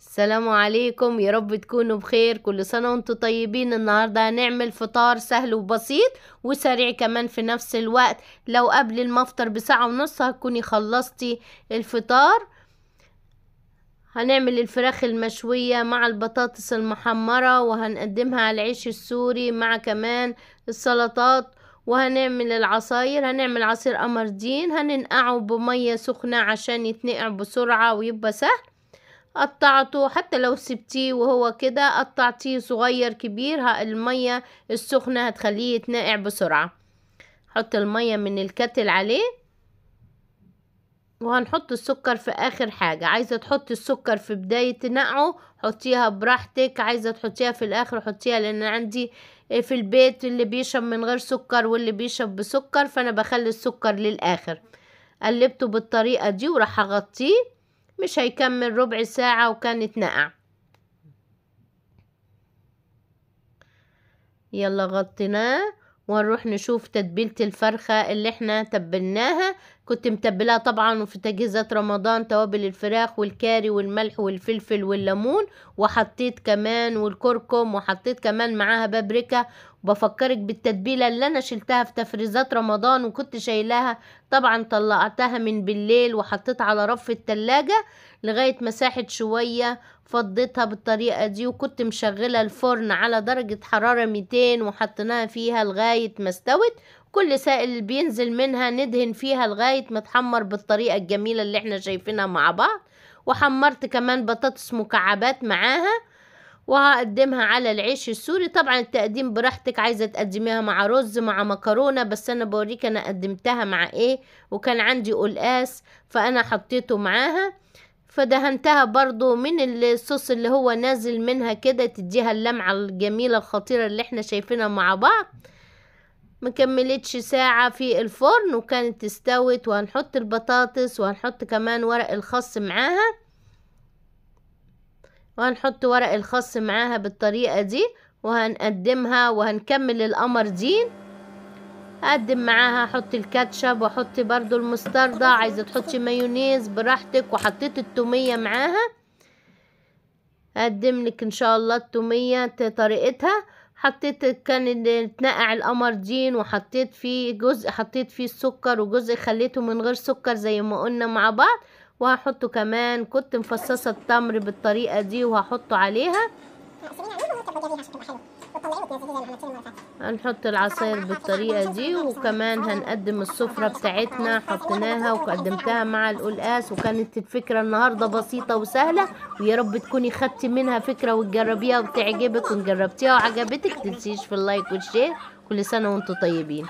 السلام عليكم، يا رب تكونوا بخير. كل سنة وانتم طيبين. النهاردة هنعمل فطار سهل وبسيط وسريع كمان في نفس الوقت. لو قبل المفطر بساعة ونص هتكوني خلصتي الفطار. هنعمل الفراخ المشوية مع البطاطس المحمرة، وهنقدمها على العيش السوري مع كمان السلطات، وهنعمل العصاير. هنعمل عصير قمردين، هننقعه بمية سخنة عشان يتنقع بسرعة ويبقى سهل. قطعته حتى لو سبتيه وهو كده، قطعتيه صغير كبير، المية السخنة هتخليه يتنقع بسرعة. حط المية من الكتل عليه، وهنحط السكر في اخر حاجة. عايزة تحطي السكر في بداية نقعه حطيها براحتك، عايزة تحطيها في الاخر حطيها، لان عندي في البيت اللي بيشرب من غير سكر واللي بيشرب بسكر، فانا بخلي السكر للاخر. قلبته بالطريقة دي وراح اغطيه، مش هيكمل ربع ساعة وكان اتنقع. يلا غطيناه ونروح نشوف تتبيلة الفرخة اللي احنا تبلناها. كنت متبلاها طبعا وفي تجهيزات رمضان، توابل الفراخ والكاري والملح والفلفل والليمون، وحطيت كمان والكركم، وحطيت كمان معاها بابريكا. بفكرك بالتتبيلة اللي انا شلتها في تفريزات رمضان وكنت شايلاها طبعا، طلعتها من بالليل وحطيت على رف التلاجة لغاية مساحة شوية، فضيتها بالطريقة دي. وكنت مشغلة الفرن على درجة حرارة 200 وحطيناها فيها لغاية ما استوت. كل سائل بينزل منها ندهن فيها لغاية ما تحمر بالطريقة الجميلة اللي احنا شايفينها مع بعض. وحمرت كمان بطاطس مكعبات معاها، وهقدمها على العيش السوري. طبعا التقديم براحتك، عايزة تقدميها مع رز مع مكرونة، بس انا بوريك انا قدمتها مع ايه. وكان عندي قلقاس فانا حطيته معاها، فدهنتها برضو من الصوص اللي هو نازل منها كده، تديها اللمعة الجميلة الخطيرة اللي احنا شايفينها مع بعض. مكملتش ساعة في الفرن وكانت استوت. وهنحط البطاطس، وهنحط كمان ورق الخس معاها، وهنحط ورق الخس معاها بالطريقة دي، وهنقدمها. وهنكمل القمردين، هقدم معاها احط الكاتشب واحط برضو المستردة، عايزة تحطي مايونيز براحتك، وحطيت التومية معاها. هقدم لك ان شاء الله التومية طريقتها. حطيت كان اتنقع القمردين، وحطيت فيه جزء، حطيت فيه السكر وجزء خليته من غير سكر زي ما قلنا مع بعض. وهحطه كمان، كنت مفصصة التمر بالطريقة دي وهحطه عليها. هنحط العصاير بالطريقة دي، وكمان هنقدم السفرة بتاعتنا. حطيناها وقدمتها مع القلقاس. وكانت الفكرة النهاردة بسيطة وسهلة، ويا رب تكوني خدتي منها فكرة وتجربيها وتعجبك. وان جربتيها وعجبتك تنسيش في ال like وال share. كل سنة وانتم طيبين.